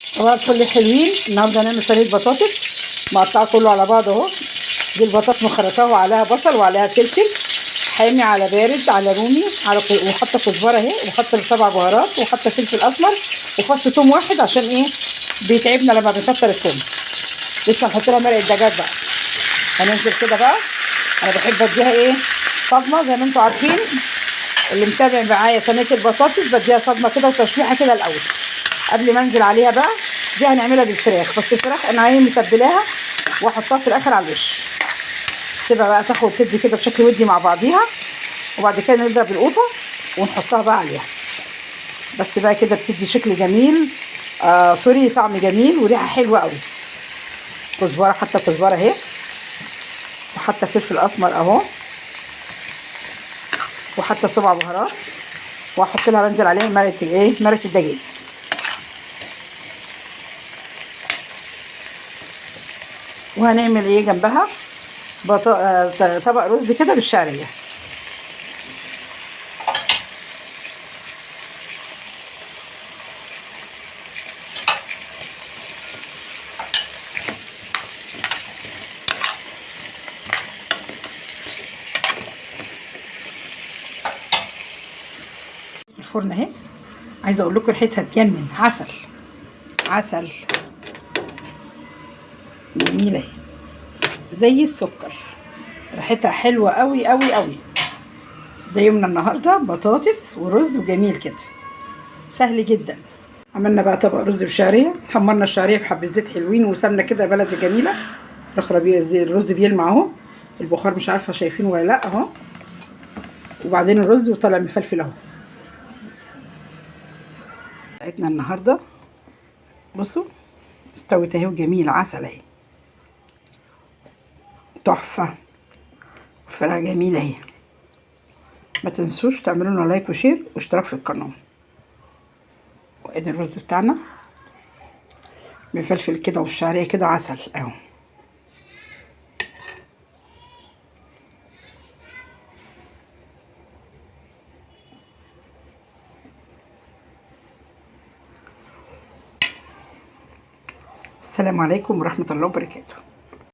صباح الفل حلوين. النهارده هنعمل صينية بطاطس مقطعه كله على بعض اهو. دي البطاطس مخرطاها وعليها بصل وعليها فلفل حامي على بارد على رومي على وحاطه كزبره اهي، وحاطه 7 بهارات، وحاطه فلفل اسمر وفص توم واحد عشان ايه بيتعبنا لما بنكتر التوم. لسه هنحط لها مرقه دجاج بقى. هننزل كده بقى. انا بحب اديها ايه صدمة زي ما انتم عارفين، اللي متابع معايا صينية البطاطس بديها صدمة كده وتشويحه كده الاول قبل ما انزل عليها بقى. دي هنعملها بالفراخ، بس الفراخ انا عايزه متبلاها واحطها في الاخر على الوش. سيبها بقى تاخد تدي كده بشكل ودي مع بعضيها، وبعد كده نضرب القوطه ونحطها بقى عليها. بس بقى كده بتدي شكل جميل، سوري، طعم جميل وريحه حلوة قوي. كزبره، حتى كزبره اهي، وحتى فلفل اسمر اهو، وحتى 7 بهارات، واحط لها بنزل عليها مرقه الايه مرقه الدجاج. وهنعمل ايه جنبها؟ طبق رز كده بالشعريه. في الفرن اهي. عايزه اقول لكم ريحتها تجنن، عسل عسل، جميلة اهي زي السكر، ريحتها حلوة قوي قوي قوي. ده يومنا النهارده، بطاطس ورز وجميل كده، سهل جدا. عملنا بقى طبق رز بشعريه، حمرنا الشعرية بحبه زيت حلوين وسمنه كده بلدي جميلة. الرز بيلمع اهو، البخار مش عارفه شايفينه ولا لا اهو. وبعدين الرز وطالع مفلفل اهو. بتاعتنا النهارده بصوا استوت اهي وجميلة عسل اهي، تحفة، الفراخ جميلة اهي. ما تنسوش تعملوا لنا like و share واشتراك في القناة. وادي الرز بتاعنا مفلفل كده والشعريه كده عسل اهو. السلام عليكم ورحمة الله وبركاته.